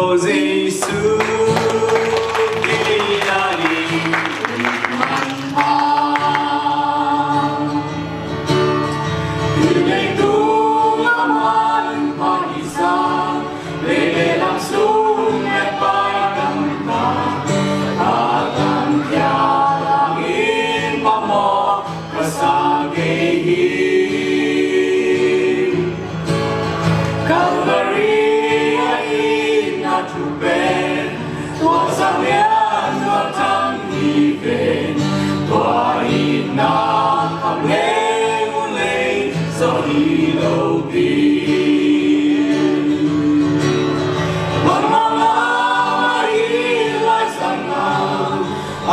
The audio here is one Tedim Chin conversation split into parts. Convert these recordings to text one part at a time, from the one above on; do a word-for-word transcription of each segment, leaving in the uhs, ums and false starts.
O Jesu, kei a ding manpha. Leitung a manpha i sa, lei le lam sung le pai tamtak, a tan piak langin pamawh ka sa kei hi. Calvary a itna thu pen, tua sang lian tua thang hi pen, tua itna kham leng uh lei zaw hi lo pi. Bangmah a i lai sang a,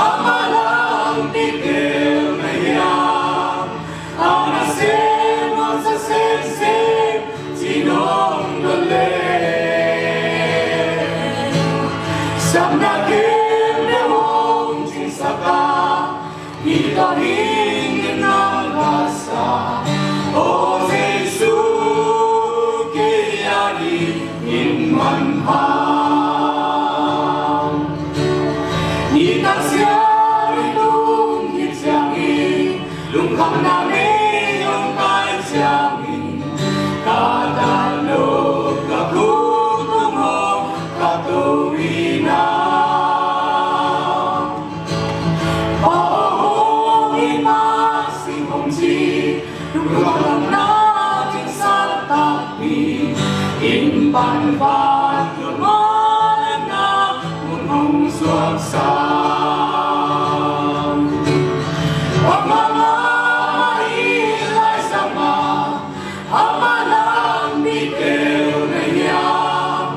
a malang pi tel na hiam? A nasem a sa semsem ci nong don le, sapna khempeuh hong cingsak a, i tawh hing in nang ka sa. O Jesu, kei a dingin manpha. Nitak siang leitung khit ciangin, lungkhamna mei hong kai ciangin, ka tano ka khut tung hong ka to in a. Pa aw hong in, Masiah hong ci, lungkhamna cingsak takpi in, pan pan lungkhamna mun hong suaksak. Bangmah a i lai sang a, a malang pi tel na hiam?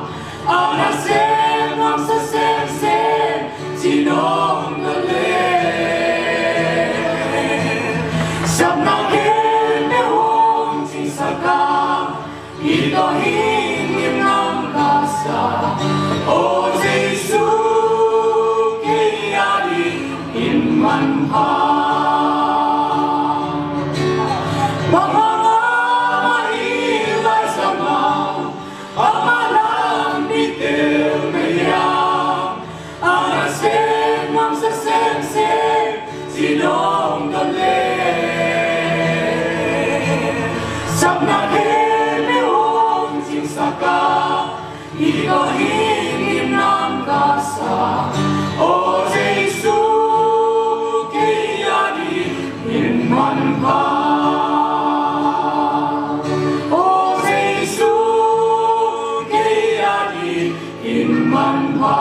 A nasem a sa semsem ci nong don le, sapna khempeuh hong cingsak a, i tawh hing in nang ka sa. O Jesu, kei a dingin manpha. Bangmah a i lai sang a, a malang pi tel na hiam? A nasem a sa semsem ci nong don le, sapna khempeuh hong cingsak a, i tawh hing in nang ka sa. O Jesu, kei a dingin manpha. O Jesu, kei a dingin manpha.